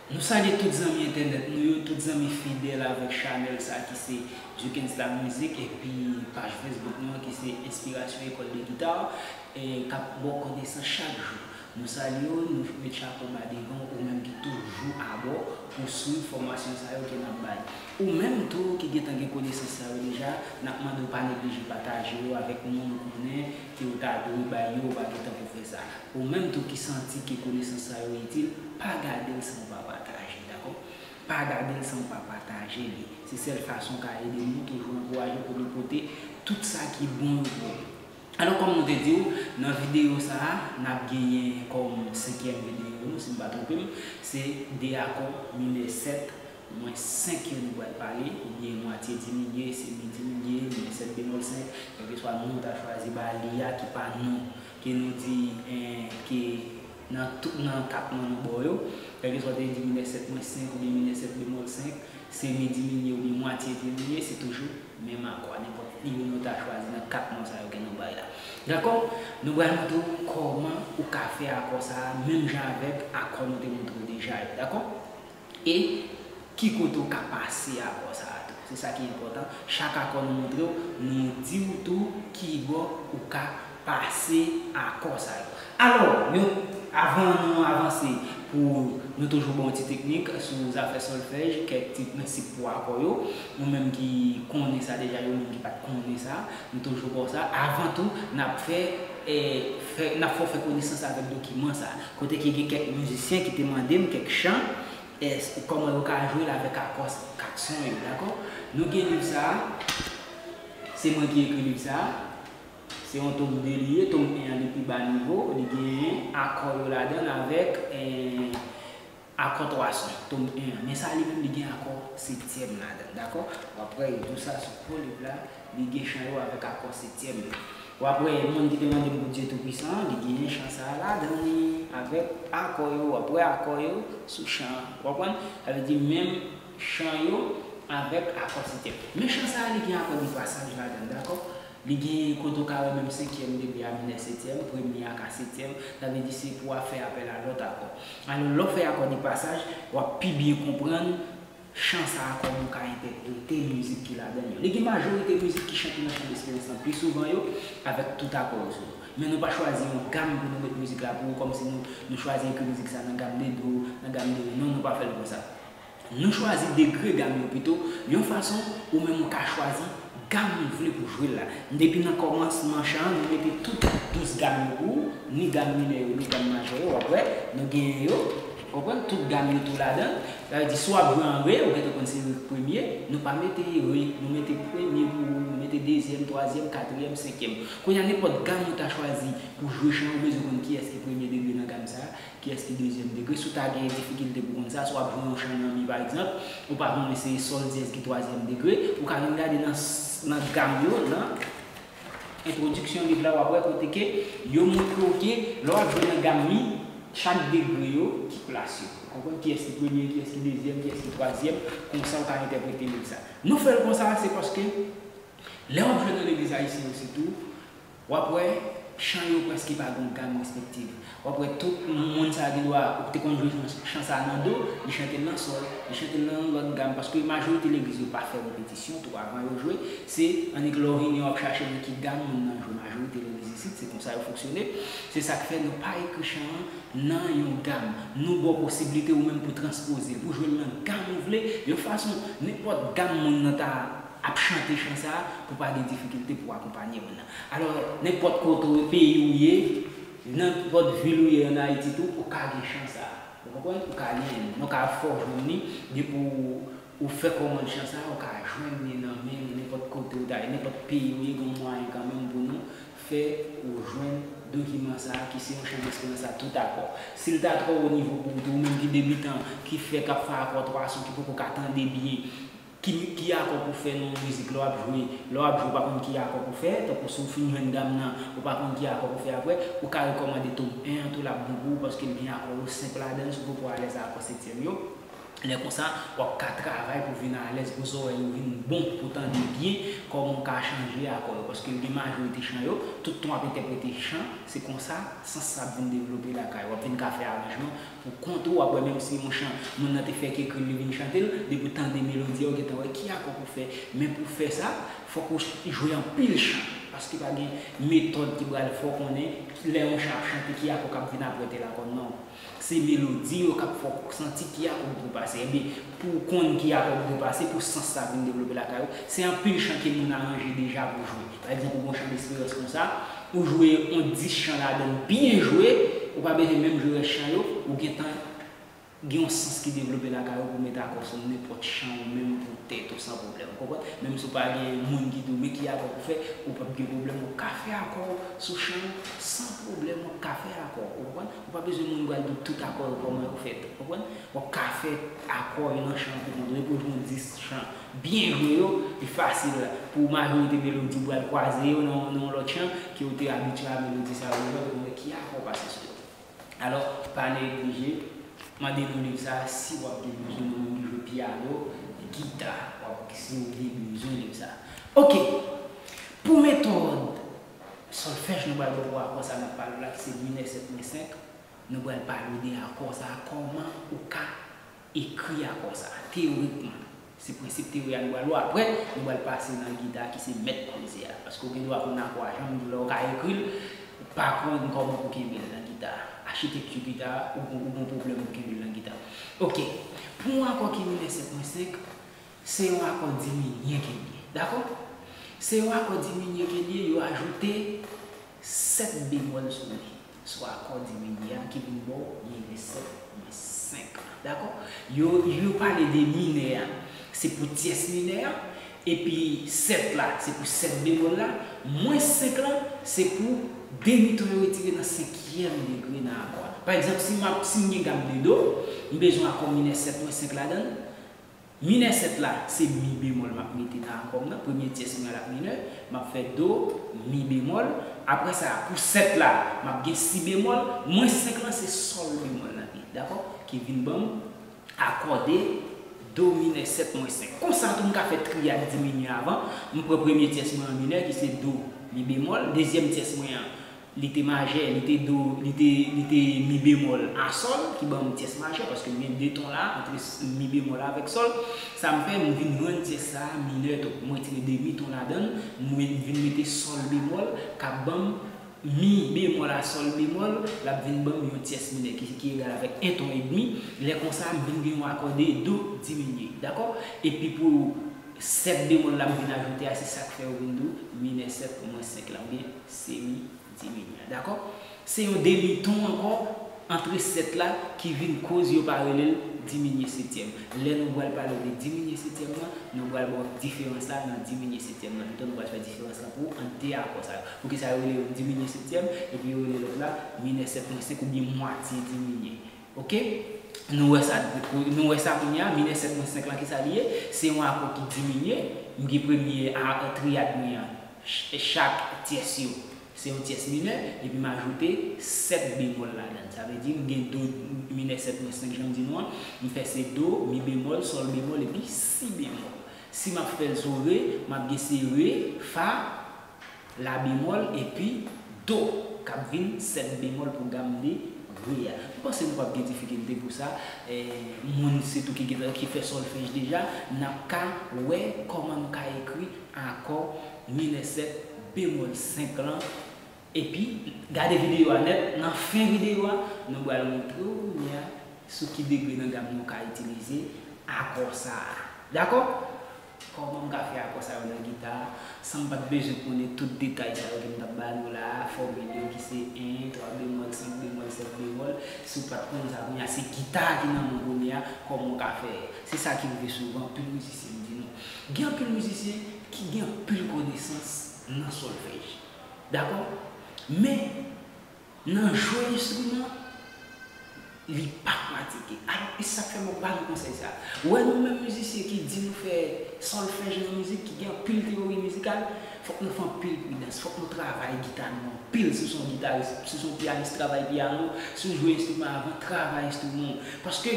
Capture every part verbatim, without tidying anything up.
Nou salye tout zanmi entènèt nou yo, tout zanmi fidèl avèk chanèl sa ki se Duckens La Musique, epi paj Facebook nou an ki se Inspirasyon École de Guitare, e k ap ba w konesans chak jou. Nou salye w, nou met chapo ba devan w, ou menm ki toujou abò pou swiv fòmasyon sa yo ke n ap bay. Ou menm tou ki gentan gen konesans sa yo deja, n ap mande w pa neglije pataje yo avèk moun ou konnen ke w ta dwe bay yo, ou pa gentan pou fè sa. Ou menm tou ki santi ke konesans sa yo itil, pa gade l san w pa pataje, dakò? Pa gade l san w pa pataje li. Se sèl fason w ka ede nou toujou ankouraje pou nou pote tout sa ki bon yo pou ou. Alò, kòm nou te di w, nan videyo sa a, n ap genyen kòm senkyèm videyo nou, si m pa twonpe m, se de akò minè sèt mwens senk yo nou pral pale, oubyen mwatye diminye, se mi diminye, minè sèt bemòl senk, kèlkeswa non w ta chwazi ba li a ki pa non ke nou di, eh, ke nan tout, nan kat non nou ba w yo, kèlkeswa w te di minè sèt mwens senk oubyen minè sèt bemòl senk, se mi diminye oubyen mwatye diminye, se toujou menm akò a, nenpòt ki youn ou ta chwazi nan kat non sa yo ke nou bay la. Dakò? Nou pral montre w kòman ou ka fè akò sa a, menm jan avèk akò nou te montre w deja yo. Dakò? E ki kote w ka pase akò sa a tou. Se sa ki enpòtan. Chak akò nou montre w, nou di w tou ki bò ou ka pase akò sa yo. Alò, yon, avan nou avanse, pou nou toujou ba w ti teknik sou zafè sòlfèj, kèk ti prensip pou akò yo. Ou menm ki konnen sa deja, yo menm ki pa t konnen sa, nou toujou ba w sa. Avan tou, n ap fè, eh, fè, n ap fè w fè konesans avèk dokiman sa. Kote ki gen kèk mizisyen ki te mande m kèk chan, eh, kòman yo ka jwe l avèk akò kat son yo, dakò? Nou gen liv sa a, se mwen ki ekri liv sa a. Se yon tom de li ye, tom en an li pi ba nivo, li gen akò yo ladan l avèk, eh, akò twa son, tom en an. Men sa li menm li gen akò setyèm ladan l, dakò? W ap wè yo tou sa sou po liv la, li gen chan yo avèk akò setyèm yo. W ap wè moun ki te mande m pou Dye Toupisan, li gen chan sa a ladan li avèk akò yo, w ap wè akò yo sou chan an. Ou konprann? Sa vle di menm chan yo avèk akò setyèm. Men chan sa a li gen akò de pasaj ladan l, dakò? Li gen kote w ka wè menm senkyèm degre a minè setyèm, premye a ka setyèm, sa vle di se pou w ap fè apèl a lòt akò. Alò, lè w fè akò de pasaj, w ap pi byen konprann chan sa a kòman w ka entèprete mizik ki ladan l yo. Li gen majorite mizik ki chante nan chan lesperans lan pi souvan yo avèk tout akò yo sou yo. Men nou pa chwazi yon gam pou nou met mizik la pou ou, kòmsi nou, nou chwazi ekri mizik sa nan gam de do, nan gam de re. Non, nou pa fè l konsa. Nou chwazi degre gam yo pito, yon fason ou menm ou ka chwazi gam ou vle pou jwe l la. Depi nan kòmansman chan an, nou mete tout douz gam yo pou ou, ni gam minè yo, ni gam majè yo, w ap wè, nou genyen yo, w konprann, tout gam yo tou ladan l. Sa vle di, si w ap jwe an re, ou gentan konn se re k premye, nou pa mete re, nou mete premye pou ou, nou mete dezyèm, twazyèm, katriyèm, senkyèm. Kounye a, nenpòt gam ou ta chwazi pou jwe chan, ou bezwen konn kiyès ki premye degre nan gam sa a. Kiyès ki dezyèm degre? Si w ta gen difikilte pou konn sa, si w ap jwe yon chan nan mi, pa egzanp, ou pa konnen se sòl dyèz ki twazyèm degre, ou ka vin gade nan, nan gam yo, nan entwodiksyon liv la, w ap wè kote ke yo montre w ke lè w ap jwe nan gam mi, chak degre yo, ki plas yo. Ou konprann kiyès ki premye, kiyès ki dezyèm, kiyès ki twazyèm, konsa w ka entèprete liv sa. Nou fè l konsa, se paske lè w ap jwe nan legliz ayisyen yo sitou, w ap wè, chan yo prèske pa gen yon gam respektiv. W ap wè tout moun sa a gen dwa, ou te konn jwe chan, chan sa a nan do, li chante l nan sòl, li chante l nan yon lòt gam, paske majorite legliz yo pa fè repetisyon tou avan yo jwe. Se annik lè w vini, w ap chache nan ki gam moun nan jwe. Majorite legliz isit, se konsa yo fonksyone. Se sa k fè nou pa ekri chan an nan yon gam. Nou ba w posiblite ou menm pou transpoze, pou jwe l nan gam ou vle, yon fason nenpòt gam moun nan ta ap chante chan sa a pou pa gen difikilte pou akonpanye moun nan. Alò, nenpòt kote w, peyi w ye, nenpòt vil ou ye ann Ayiti tou, ou ka gen chan sa a. Ou konprann? Ou ka genyen li. Nou ka fè w jwenn li, depi w, ou fè kòmand chan sa a, ou ka jwenn li nan men nou nenpòt kote w ta ye, nenpòt peyi w ye, gen yon mwayen kanmenm pou nou fè ou jwenn dokiman sa a, ki se yon chan lesperans a tout akò. Si l ta twò wo nivo pou ou tou, ou menm ki debitan, ki fè, k ap fè akò twa son, ki poko ka tande byen, ki, ki akò pou fè nan yon mizik lè w ap jwe, lè w ap jwe, ou pa konn ki akò pou fè, tankou si w fin jwenn gam nan, ou pa konn ki akò pou fè apre, ou ka rekòmande tom en an tou, l ap bon pou ou, paske l gen akò yo senp ladan l, si w poko alèz ak akò setyèm yo. Lè konsa, w ap ka travay pou vin alèz, pou zòrèy ou vin bon, pou tande byen kòman w ka chanje akò yo. Paske gen majorite chan yo, tout tan w ap entèprete chan, se konsa sans sa ap vin devlope lakay ou. W ap vin ka fè aranjman pou kont ou, w ap wè menm si yon chan, moun nan te fèk ekri l, li vin chante l, depi w tande melodi a, ou gentan wè ki akò pou fè. Men pou fè sa, fòk ou jwe anpil chan, paske pa gen metòd ki pral fè w konnen lè yon chan ap chante ki akò k ap vin apre tèl akò, non. Se melodi yo k ap fè w santi ki akò pou dwe pase. Ebyen, pou w konn ki akò pou dwe pase, pou sans sa vin devlope lakay ou, se anpil chan ke moun aranje deja pou jwe. Pa egzanp, ou gen yon chan desperans konsa, ou jwe yon dis chan ladan l byen jwe, ou pa bezwen menm jwe rès chan yo, ou gentan gen yon sans ki devlope lakay ou pou w mete akò sou nenpòt chan ou menm pou tèt ou san pwoblèm. Ou konprann? Menm si w pa gen moun ki di w men ki akò pou fè, ou p ap gen pwoblèm, w ap ka fè akò sou chan san pwoblèm, w ap ka fè akò. Ou konprann? Ou pa bezwen moun pral di w tout akò yo kòman yo fèt. Ou konprann? W ap ka fè akò yo nan chan pou kont ou. Depi w jwenn dis chan byen jwe yo, li fasil pou majorite melodi ou pral kwaze yo nan, nan yon lòt chan ke w te abitye a melodi sa yo, ou konn ki akò pase sou yo. Alò, pa neglije, mande nou liv sa a si w ap gen bezwen, nou menm ki jwe pyano, gita, w ap, si w gen bezwen liv sa a. Oke, pou metòd sòlfèj nou pral ba w pou akò sa a n ap pale w la ki se minè sèt mwen senk, nou pral pale w de akò sa a, kòman ou ka ekri akò sa a, teyorikman. Se prensip teyori a nou pral wè. Apre, nou pral pase nan gita ki se mèt koze a. Paske w gen dwa konn akò a, jan m di w la, ou ka ekri l, ou pa konn kòman pou kenbe l nan gita a. Achitekti gita a, ou gon, ou gon pwoblèm pou kenbe l nan gita a. Oke. Pou yon akò ki minè sèt mwen senk, se yon akò diminye ke l ye. Dakò? Se yon akò diminye ke l ye, yo ajoute sèt bemòl sou li, sou akò diminye a ki vin ba w minè sèt mwen senk la. Dakò? Yo, yo pale de minè a, se pou tyès minè a, epi sèt la, se pou sèt bemòl la, mwens senk la, se pou demiton yo retire nan senkyèm degre nan akò a. Pa egzanp, si m ap, si m gen gam de do, m bezwen akò minè sèt mwen senk ladan l, minè sèt la, se mi bemòl m ap mete nan akò m nan. Premye tyès mwen an l ap minè, m ap fè do, mi bemòl. Apre sa, pou sèt la, m ap gen si bemòl. Mwens senk lan, se sòl bemòl nan li, dakò? Ki vin ban m akòde do minè sèt mwen senk. Konsa tou, m ka fè triyad diminye avan. M pran premye tyès mwen an minè, ki se do, mi bemòl. Dezyèm tyès mwen an, li te majè, li te do, li te, li te mi bemòl a sòl, ki ban m tyès majè, paske m gen de ton la, ant s-, mi bemòl avèk sòl. Sa m fè, m vin rann tyès sa a minè tou. M retire demiton ladan l, m vin mete sòl bemòl, k ap ban m mi bemòl a sòl bemòl, l ap vin ban m yon tyès minè ki, ki egal avèk en ton edmi. Lè konsa, m vin gen yon akòde do diminye. Dakò? Epi pou sèt bemòl la m vin ajoute a, se sa k fè yo vin di w minè sèt mwens senk la, oubyen semi diminye a, dakò? Se yon demiton ankò antre sèt la ki vin koz yo pa rele l diminye setyèm. Lè nou pral pale de diminye setyèm nan, nou pral ba w diferans la nan diminye setyèm nan. Pito nou pral fè diferans la pou ant de akò sa yo. Poukisa yo rele yo diminye setyèm, epi yo rele lòt la minè sèt mwen senk oubyen mwatye diminye? Oke? Nou wè sa, nou wè sa kounye a, minè sèt mwen senk lan, kisa li ye? Se yon akò ki diminye. M gen premye a, triyad mwen an, ch-, chak tyès yo, se yon tyès minè, epi m ajoute sèt bemòl ladan l. Sa vle di, m gen do minè sèt mwen senk, jan m di nou an, m fè se do, mi bemòl, sòl bemòl, epi si bemòl. Si m ap fè l sou re, m ap gen se re, fa, la bemòl epi do k ap vin sèt bemòl pou gam de re a. M panse nou p ap gen difikilte pou sa. Eh, moun sitou ki gen, ki fè sòlfèj deja, n ap ka wè kòman nou ka ekri akò minè sèt bemòl senk lan. Epi, gade videyo a nèt, nan fen videyo a, nou pral montre w kounye a sou ki degre nan gam nou ka itilize akò sa a. Dakò? Kòman m ka fè akò sa yo nan gita a, san m pa t bezwen konnen tout detay sa yo ke m t ap ba nou la a, fòmil yo ki se en, twa bemòl, senk bemòl, sèt bemòl. Si w pa t konn sa, kounye a se gita a ki nan men w kounye a, kòman w ka fè? Se sa ki rive souvan, anpil mizisyen m di nou. Gen anpil mizisyen ki gen anpil konesans nan sòlfèj. Dakò? Men, nan jwe enstriman, li pa pratike. Alò, e sa k fè m ap ba nou konsèy sa. Ou wè nou menm mizisyen ki di nou fè sòlfèj nan mizik, ki gen anpil teyori mizikal, Fòk nou fè anpil pridans, fòk nou travay gita nou anpil. Si w se yon gitaris, si w se yon pyanis, travay pyano. Si w jwe enstriman avan, travay enstriman w. Paske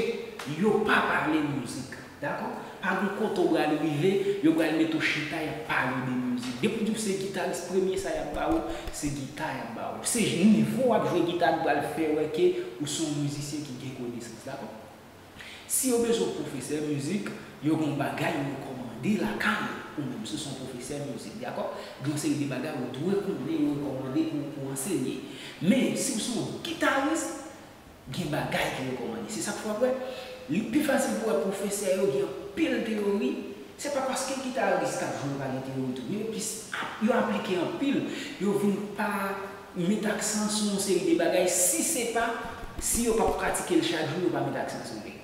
yo pa pale mizik. Dakò? Pa gen kote w pral rive, yo pral mete w chita, y ap pale w de mizik. Depi w di w se gitaris, premye sa y ap ba ou, se gita y ap ba ou. Se nivo w ap jwe gita ki pral fè wè ke ou se yon mizisyen ki gen konesans, dakò? Si yo bezwen yon pwofesè mizik, yo gen yon bagay yo rekòmande lakay ou menm, si w se yon pwofesè mizik, dakò? Gen yon seri de bagay ou dwe konnen, yo rekòmande pou, pou ansenye. Men, si w se yon gitaris, gen bagay ki rekòmande. Se sa k fè w ap wè, li pi fasil pou w wè pwofesè yo gen anpil teyori. Se pa paske gitaris k ap jwe yo pa gen teyori tou, men yo plis ap, yo aplike anpil, yo vin pa met aksan sou yon seri de bagay, si se pa, si yo p ap pratike l chak jou, yo pa met aksan sou li.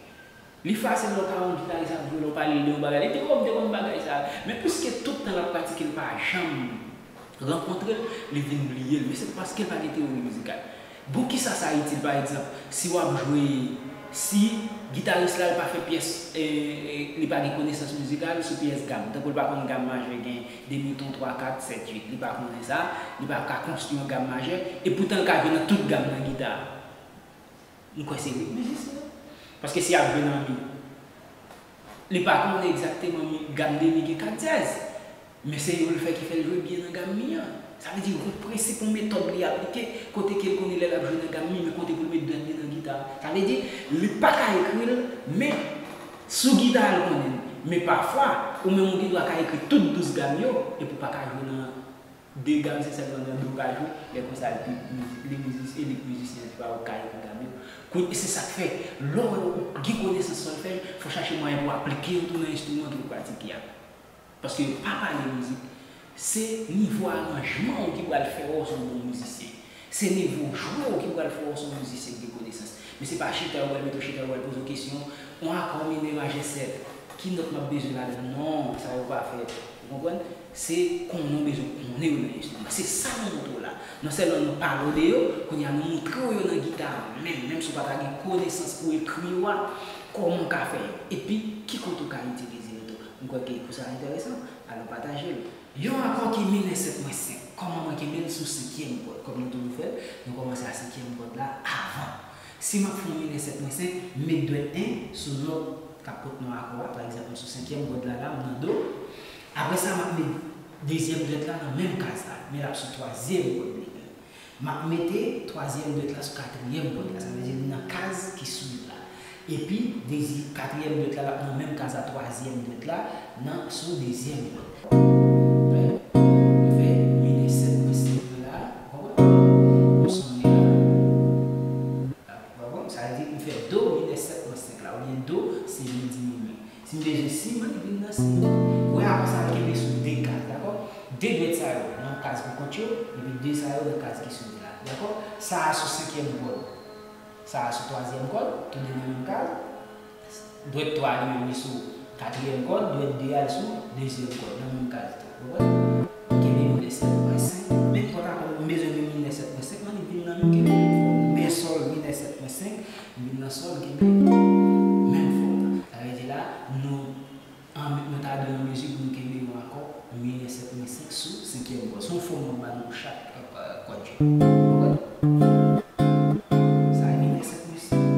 Li fasil lè w ka wè yon gitaris ap jwe, lè w pale l de yon bagay, li te konn, te konn bagay sa a. Men piske tout tan l ap pratike, l pa janm rankontre l, li vin bliye l. Men se paske l pa gen teyori mizikal. Bon, kisa sa itil, pa egzanp, si w ap jwe, si gitaris la, li pa fè pyès, e, e, li pa gen konesans mizikal sou pyès gam, tankou l pa konn gam majè gen demi ton, twa, kat, sèt, uit, li pa konnen sa, li pa ka konstwi yon gam majè, e poutan l ka jwe nan tout gam nan gita a. M kwè se ritmizisyen. Paske si y ap jwe nan mi, li pa konnen egzakteman mi, gam de mi gen kat dyèz. Men se yo l fè ki fè l jwe byen nan gam mi an. Sa vle di, yon prensip, yon metòd li aplike, kote ke l konnen lè l ap jwe nan gam mi, men kote pou l met dwèt li nan gita. Sa vle di, li pa ka ekri l, men sou gita a l konnen l. Men pafwa, ou menm ou gen dwa ka ekri tout douz gam yo, epi w pa ka jwe nan de gam, se sèlman nan do w ka jwe, lè konsa epi mizik, li mizik, elit mizisyen an, se pa ou k ka ekri gam yo. Kounye, se sa k fè, lè w gen konesans sòlfèj, fò w chache mwayen pou w aplike yo tou nan enstriman ke w pratike a. Paske yo pa pale mizik. Se nivo aranjman w ki pral fè w se yon bon mizisyen. Se nivo jwe w ki pral fè w se yon mizisyen ki gen konesans. Men se pa chita yo pral mete w chita, yo pral poze w kesyon, yon akò minè majè sèt, ki nòt m ap bezwen ladan l? Non, sa yo pa fè. Ou konprann? Se konnen w bezwen konnen yo nan enstriman. Se sa nou montre w la. Non sèlman nou pale w de yo, kounye a nou montre w yo nan gita a menm, menm si w pa ta gen konesans pou ekri yo a, kòman w ka fè yo. Epi, ki kote w ka itilize yo tou. M kwè ke kou sa a enteresan, alò pataje l. Yon akò ki minè sèt mwens senk. Kòman mwen kenbe l sou senkyèm kòd? Kòm nou toujou fè l, nou kòmanse a senkyèm kòd la avan. Si m ap fè yon minè sèt mwens senk, m met dwèt en sou nòt k ap pote non akò a. Pa egzanp, m sou senkyèm kòd la, la, m nan do. Apre sa, m ap met dezyèm dwèt la nan menm kaz la, men l ap sou twazyèm kòd li menm. M ap mete twazyèm dwèt la sou katriyèm kòd la, sa vle di li nan kaz ki swiv la. Epi, dezi-, katriyèm dwèt la, l ap nan menm kaz a twazyèm dwèt la, nan, sou dezyèm kòd. M fè minè sèt mwens senk la, ou konprann? Pou sonnen la. Ou konprann? Sa vle di, m fè do minè sèt mwens senk la, oubyen do, se mi diminye. Si m bezwen si, mwen vin nan si. Ou wè, apre sa, m kenbe sou de kaz, dakò? De dwèt sa yo nan yon kaz pou kont yo, epi de sa yo nan kaz ki swiv la, dakò? Sa a sou senkyèm kòd, sa a sou twazyèm kòd, tou de nan menm kaz. Dwèt twa a li menm li sou katriyèm kòd, dwèt de a li sou dezyèm kòd, nan menm kaz tou. Ou konprann? M kenbe minè sèt mwens senk, menm kòd akò m bezwen gen minè sèt mwens senk, mwen vin nan mi, m kenbe menm fòm. Men sòl, minè sèt mwens senk, m vin nan sòl, m kenbe menm fòm nan. Sa vle di la, nou, an, nou ta dwe nan mezi pou nou kenbe yon akò minè sèt mwens senk sou senkyèm kòd. Se yon fòm mwen ba nou pou chak, euh, kòd yo. Ou konprann? Sa e minè sèt mwens senk.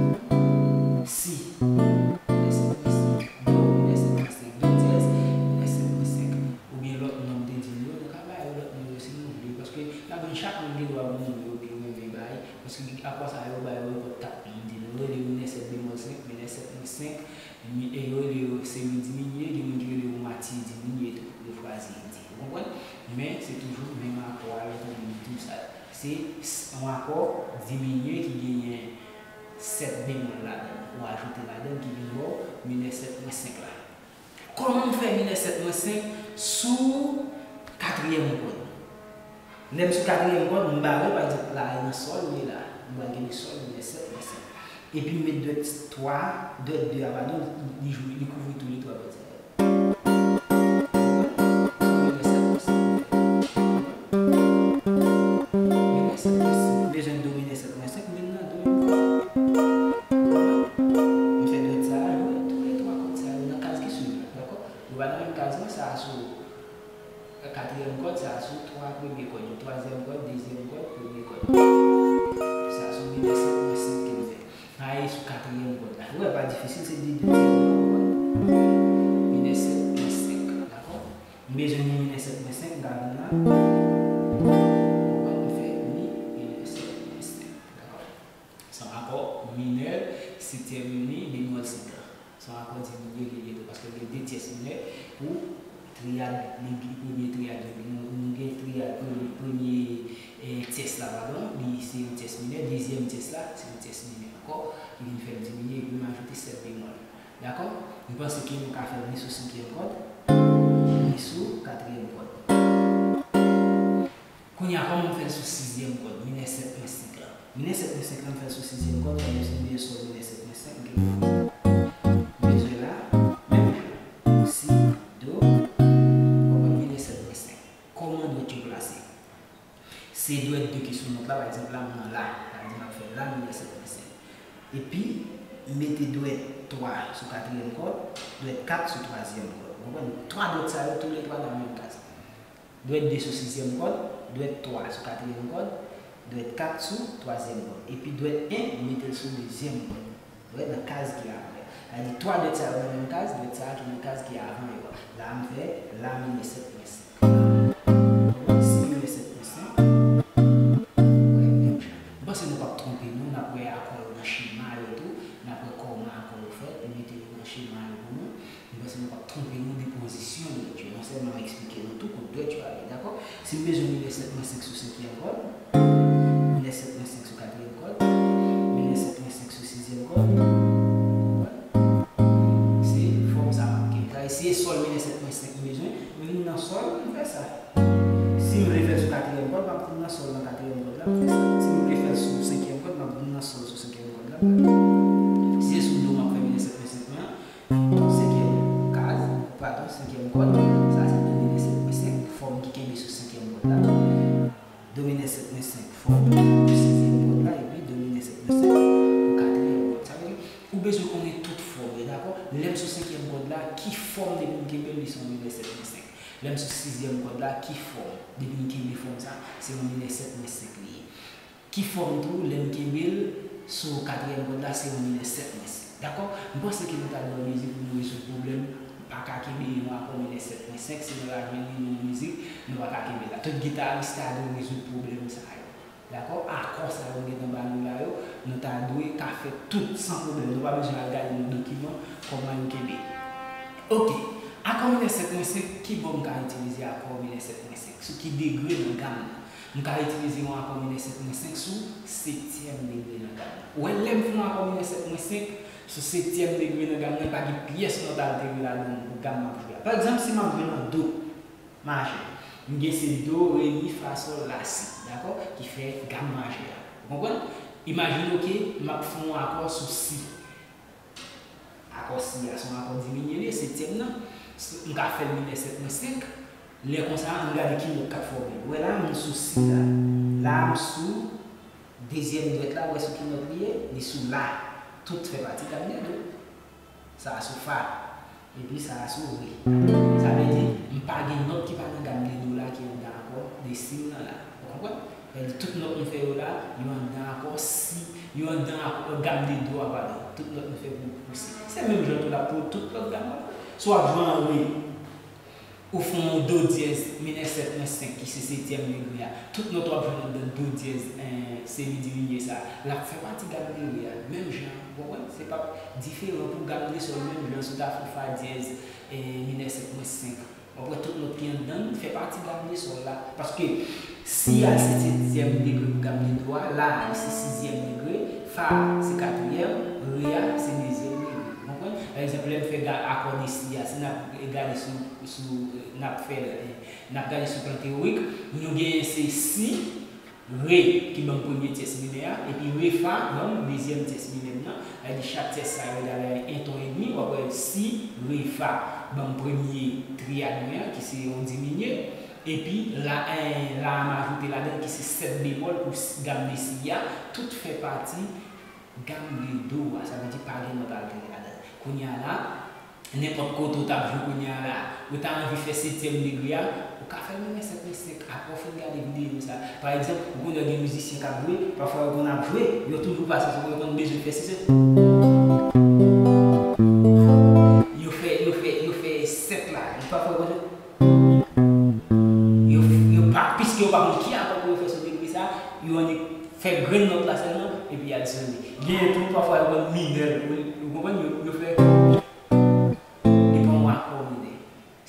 Si. Minè sèt mwens senk. Do, minè sèt mwens senk. Do dyèz, minè sèt mwens senk. Oubyen lòt non m te di nou yo, nou ka ba yo lòt non yo si nou vle. Paske n ap jwenn chak moun gen dwa gen yon non yo ke yo renmen bay. Paske akò sa yo ba yo nenpòt kat non m di nou. Yo rele yo minè sèt bemòl senk, minè sèt mwens senk, mi, e yo rele yo se mi diminye, gen moun ki rele yo mwatye diminye tou, yo fwazi di. Ou konprann? Men se toujou menm akò a yo konnen nou tou sa. Se s-, yon akò diminye ki genyen sèt bemòl ladan l, ou ajoute ladan l ki vin ba w minè sèt mwens senk la. Kòman m fè minè sèt mwens senk sou katriyèm kòd? Lè m sou katriyèm kòd, m bare, pa egzanp, la, e nan sòl, m ye la. M pral kenbe sòl, minè sèt mwens senk. Epi m met dwèt twa, dwèt de a, padon, li jwe, li kouvri tou le twa kòd sa yo. Minè sèt mwens senk. Minè sèt mwens senk. M bezwen do minè sèt mwens senk, m vin nan do minè sèt mwens senk. M fè dwèt sa a jwe tou le twa kòd sa yo nan kaz ki swiv la, dakò? Yo pa nan menm kaz non, sa a sou katriyèm kòd, sa a Difisil, se de dwèt. Minè sèt pwen senk, dakò? M bezwen mi minè sèt pwen senk, m ka vin la. Konprann, m fè mi minè sèt pwen senk, dakò? Se yon akò minè setyèm li bemòl senk la. Se yon akò diminye li ye tou, paske l gen de tyès minè pou triyad, li, li premye triyad yo. Nou, nou gen triyad premye, premye, eh, tyès la, padon, li se yon tyès minè, dezyèm tyès la, se yon tyès minè ankò, ki vin fè l diminye, epi m ajoute sèt bemòl. Dakò? M panse ke nou ka fè l ni sou senkyèm kòd, ni sou katriyèm kòd. Kounye a, kòman m fè l sou sizyèm kòd, minè sèt pwen senk la? Minè sèt pwen senk la, m fè l sou sizyèm kòd, paske si m bezwen sòl minè sèt pwen senk, m gen pou m bezwen la, menm jan. Si, do, konprann, minè sèt pwen senk. Kòman dwèt yo plase? Se dwèt de ki sou nòt la, pa egzanp, la, m nan la, sa vle di m ap fè la minè sèt pwen senk. Epi, m mete dwèt twa sou katriyèm kòd, dwèt kat sou twazyèm kòd. Ou konprann? Twa dwèt sa yo, toulètwa nan menm kaz. Dwèt de sou sizyèm kòd, dwèt twa sou katriyèm kòd, dwèt kat sou twazyèm kòd. Epi dwèt en, m mete l sou dezyèm kòd. Dwèt nan kaz ki apre. Sa vle di twa dwèt sa yo nan menm kaz, dwèt sa a ki nan kaz ki avan yo a. La a m fè la minè sèt pwen senk. Konprann? Si minè sèt pwen senk. Wè, menm jan. M panse nou p ap twonpe nou, n ap wè akò yo nan chema yo tou, n ap wè kòman akò yo fèt, li mete yo nan chema yo pou nou. M panse nou p ap twonpe nou de pozisyon dwèt yo. Non sèlman m eksplike nou tou kote dwèt yo ale, dakò? Si m bezwen minè sèt pwen senk sou senkyèm kòd, minè sèt pwen senk sou katriyèm kòd, minè sèt pwen senk sou sizyèm kòd, se fòm sa m ap kenbe. Sa vle di se sòl minè sèt pwen senk m bezwen, men m nan sòl, m fè sa. Si m vle fè l sou katriyèm kòd, m ap vin nan sòl nan katriyèm kòd la, m fè sa. Si m vle fè l sou senkyèm kòd, m ap vin nan sòl sou senkyèm kòd la, m fè sa. Si se sou do m ap fè minè sèt pwen senk mwen an, senkyèm kaz, padon, senkyèm kòd, sa se do minè sèt pwen senk, fòm ki kenbe sou senkyèm kòd la. Do minè sèt pwen senk, fòm pou sizyèm kòd la, epi do minè sèt pwen senk pou katriyèm kòd. Sa vle di, ou bezwen konnen tout fòm yo, dakò? Lè m sou senkyèm kòd la, ki fòm depi m kenbe l, li se yon minè sèt pwen senk. Lè m sou sizyèm kòd la, ki fòm? Depi m kenbe fòm sa, se yon minè sèt pwen senk li ye. Ki fòm tou, lè m kenbe l sou katriyèm kòd la, se yon minè sèt pwen senk. Dakò? M panse ke nou ta dwe yon mizik pou nou rezoud pwoblèm. Pa ka kenbe yon akò minè sèt pwen senk, si nou ta jwenn li nan yon mizik, nou pa ka kenbe l la. Tout gitaris ta dwe rezoud pwoblèm sa yo. Dakò? Akò sa yo m gentan ba nou la yo, nou ta dwe ka fè tout san pwoblèm. Nou pa bezwen al gade nan dokiman kòman yo kenbe. Oke. Akò minè sèt pwen senk, ki bò m ka itilize akò minè sèt pwen senk? Sou ki degre nan gam nan? M ka itilize yon akò minè sèt pwen senk sou setyèm degre nan gam nan. Ou wè, lè m fè yon akò minè sèt pwen senk sou setyèm degre nan gam nan, pa gen pyès nòt altere ladan l pou gam m ap jwe a. Pa egzanp, si m ap jwe nan do majè, m gen se do, re, mi, fa, sòl, la, si, dakò? Ki fè gam majè a. Ou konprann? Imajine w ke m ap fè yon akò sou si. Akò si a se yon akò diminye li ye, setyèm nan. M ka fè l minè sèt pwen senk. Lè konsa, ann gade ki nòt k ap fòme. Ou wè la, m sou si la. La, m sou dezyèm dwèt la, ou wè sou ki nòt li ye? Li sou la. Tout fè pati gam de do. Sa a sou fa. Epi sa a sou re. Sa vle di, m pa gen nòt ki pa nan gam de do la ki anndan akò de si m nan la. Ou konprann? Sa vle di, tout nòt m fè yo la, yo anndan akò si, yo anndan akò gam de do a, padon. Tout nòt m fè pou, pou si. Se menm jan tou la pou tout lòt gam yo. Si w ap jwe an re, ou fè yon do dyèz minè sèt pwen senk ki se setyèm degre a, tout nòt w ap jwenn anndan do dyèz, eh, semi diminye sa a, l ap fè pati gam de re a. Menm jan, ou konprann? Se p ap diferan pou gam de sòl, menm jan si w ta fè yon fa dyèz, eh, minè sèt pwen senk. W ap wè tout nòt ki anndan l fè pati gam de sòl la. Paske si a se setyèm degre pou gam de do a, la a se sizyèm degre, fa a se katriyèm, re a se dezyèm degre. Ou konprann? Pa egzanp, lè m fè ga-, akò de si a, si n ap gade sou, sou, n ap fè, n ap gade sou plan teyorik, nou genyen se si, re ki ban m premye tyès minè a, epi re fa ban m dezyèm tyès minè m nan. Sa vle di chak tyès sa yo egal a en ton edmi, w ap wè si, re, fa ban m premye triyad mwen an, ki se yon diminye, epi la, eh, la a m ajoute ladan l ki se sèt bemòl pou si, gam de si a, tout fè pati gam de do a, sa vle di pa gen nòt altere ladan l. Kounye a la, nenpòt kote w t ap jwe kounye a la, ou ta anvi fè setyèm degre a, ou ka fè l menm sèt pwen senk apre w fin gade videyo sa. Pa egzanp, ou konnen gen mizisyen k ap jwe, pafwa yo konn ap jwe, yo toujou pase sou, yo konn bezwen fè si se Pran nòt la sèlman, epi al sone. Gen tou, pafwa, yo konn minè l, ou konprann, yo, yo fè, li pran yon akò minè,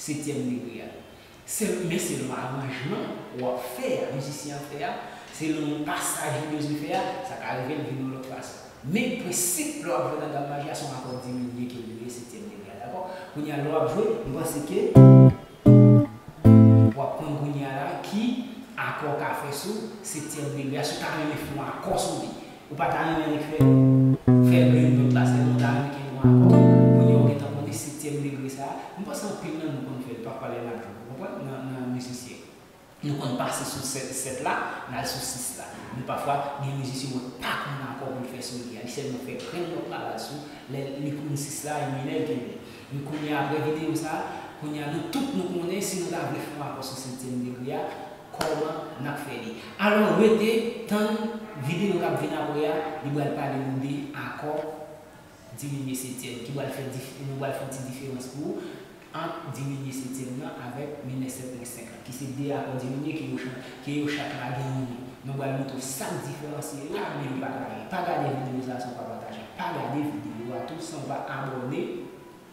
setyèm degre a. Se, men selon aranjman w ap fè a, mizisyen an fè a, selon pasaj li bezwen fè a, sa ka rive l vin yon lòt fason. Men prensip lè w ap jwe nan gam maje a, se yon akò diminye ke li rele setyèm degre a, dakò? Kounye a, lè w ap jwe, m panse ke w ap konn kounye a la ki akò w ka fè sou setyèm degre a, si w ta renmen fè yon akò sou li. Ou pa ta renmen annik fè, fè grenn nòt la, sèlman w ta renmen gen yon akò. Kounye a, ou gentan konnen setyèm degre sa a. M panse anpil nan nou konn fè l, pafwa lè n ap jwe, ou konprann? Nan, nan mizisyen. Nou konn pase sou sèt, sèt la, n al sou sis la. Men pafwa, gen mizisyen ou wè pa konn akò pou l fè sou li a. Li sèlman fè grenn nòt la, l al sou, lè li konn sis la, e minè l kenbe. Men kounye a, apre videyo sa a, kounye a, nou tout nou konnen, si nou ta vle fè yon akò sou setyèm degre a, kòman n ap fè li. Alò, rete tann videyo k ap vin apre a, li pral pale nou de akò diminye setyèm, ki pral fè dif-, nou pral fè yon ti diferans pou ou ant diminye setyèm nan avèk minè sèt pwen senk lan, ki se de akò diminye ke yo chak, ke yo chak lage yon non. Nou pral montre w sa k diferansye yo la, men li pa ka ye. Pa gade videyo sa a san w pa pataje. Pa gade videyo a tou san w pa abòne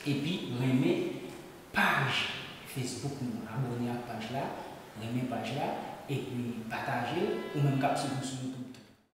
epi renmen paj Facebook nou an. Abòne ak paj la, renmen paj la, epi pataje l. Ou menm k ap swiv nou sou YouTube,